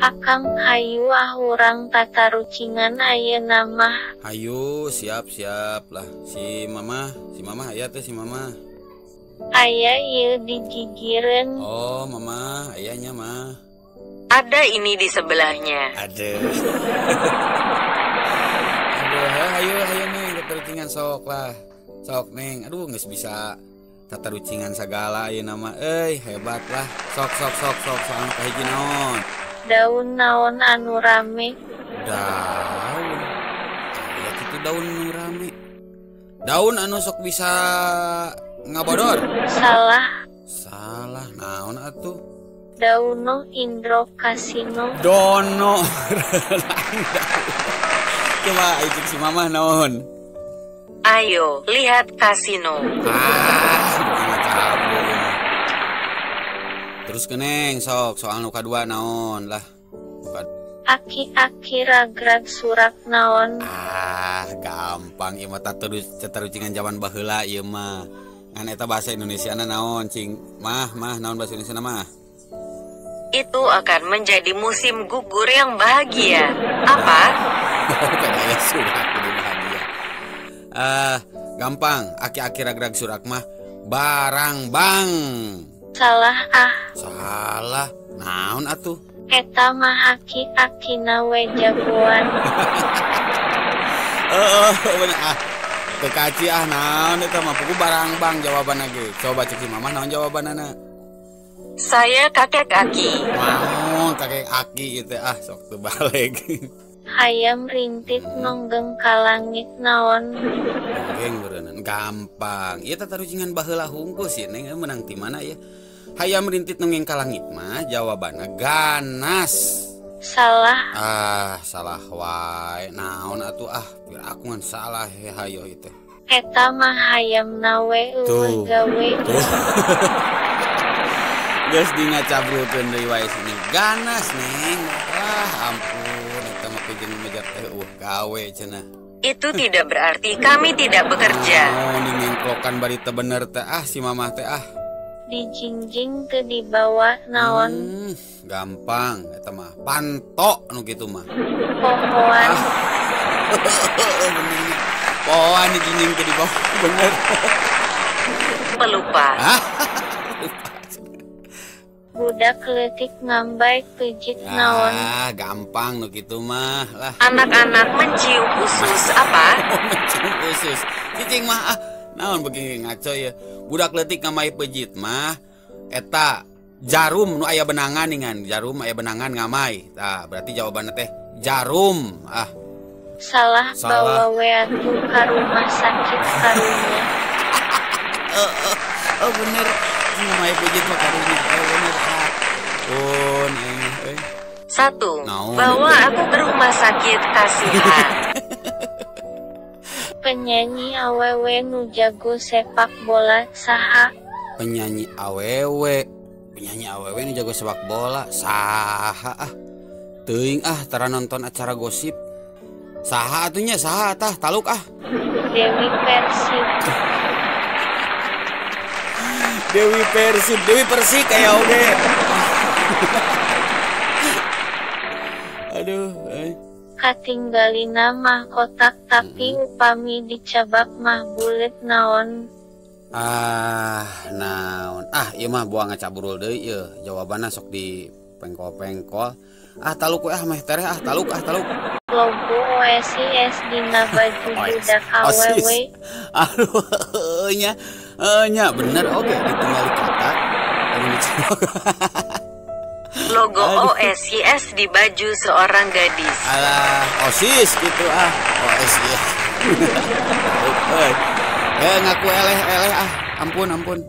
Akang hayu ah urang tatarucingan ayeuna mah. Hayu siap-siap lah. Si mama aya teh si mama. Aya ieu digigireun. Oh, mama, ayahnya mah. Ada ini di sebelahnya. Aduh. Aduh, hayu hayu neng tatarucingan sok lah. Sok neng, aduh geus bisa tatarucingan sagala ayeuna mah euy, hebat lah. Sok sok sok sok sok anu kahiji naon? Daun naon anu rame? Daun. Aya kitu daun anu rame. Daun anu sok bisa ngabodor. Salah. Salah naon atuh? Dauno Indro Kasino. Dono. Coba icik si mama naon? Ayo lihat kasino. Ah, cabul. Terus keneng sok soal nu kadua naon lah. Aki-aki ragrag surak naon? Ah, gampang ieu mah tatarucingan zaman baheula ieu mah. Ngan eta bahasa Indonesiana naon cing? Mah naon bahasa Indonesiana mah? Itu akan menjadi musim gugur yang bahagia. Apa? Aya surak jadi bahagia. Ah, gampang. Aki-aki ragrag surak mah barang bang. Salah ah. Salah. Naon atuh? Eta mah aki-akina we jagoan. Heeh, bener ah. Teu kaci ah naon eta mah pugu barang bang jawabanna ge. Coba cek si mama naon jawabanana. Saya kakek aki. Naon kakek aki ieu teh ah sok teu balik. Hayam rintit nonggeng ka langit naon? Nonggeng beureunan gampang. Ieu tatarucingan baheula hungkul sih neng meunang ti mana ieu? Hayam rintit nonggeng ka langit mah jawabanna ganas. Salah. Ah, salah wae. Naon atuh ah, biar aku ngan salah he hayo ieu teh. Eta mah hayam nawe eueuh gawe. Tuh. Geus di ngacabrulkeun deui wae sini. Ganas neng. Wah, ampun eta mah jeung mejar teh eueuh gawe cenah. Itu tidak berarti kami tidak bekerja. Oh, ningengklokan bari teu bener teh ah si mamah teh ah. Dijingjing teu dibawa naon? Gampang eta mah. Panto nu kitu mah. Pohoan. Bener. Pohoan dijingjing teu dibawa bener. Pelupa. Budak leutik ngambay peujeut naon? Ah, gampang nu kitu mah lah. Anak-anak mencium usus apa? Mencium usus. Cicing mah ah, naon beuki ngaco ya. Budak leutik ngamai peujeut mah eta jarum nu aya benangan ningan, jarum aya benangan ngamai. Tah, berarti jawabanna teh jarum. Ah. Salah, salah. Bawa we atuh ka rumah sakit karunya. Oh bener. Ngamai peujeut mah karunya. Oh bener. Ah. Pun 1. Naon, bawa aku ke rumah sakit kasihan. Penyanyi awewe nu jago sepak bola saha? Penyanyi awewe. Penyanyi awewe nu jago sepak bola saha ah? Teuing ah tara nonton acara gosip. Saha atunya saha tah taluk ah. Dewi Persik. Dewi Persik, Dewi Persik kayak oge. Aduh, Katinggalina mah kotak tapi upami dicabak mah bulet naon? Ah, naon. Ah, ieu mah buang ngacabrul deui ieu. Jawabanna sok di pengkol-pengkol. Ah, taluk we ah meh tereh ah taluk ah taluk. Logo OSIS dina baju budak awewe. Aduh, nya. Nya bener oge ditinggali kotak. Lamun dicabak. Logo OSIS di baju seorang gadis. Alah, OSIS gitu ah. OSIS. Ngaku eleh-eleh ah. Ampun, ampun.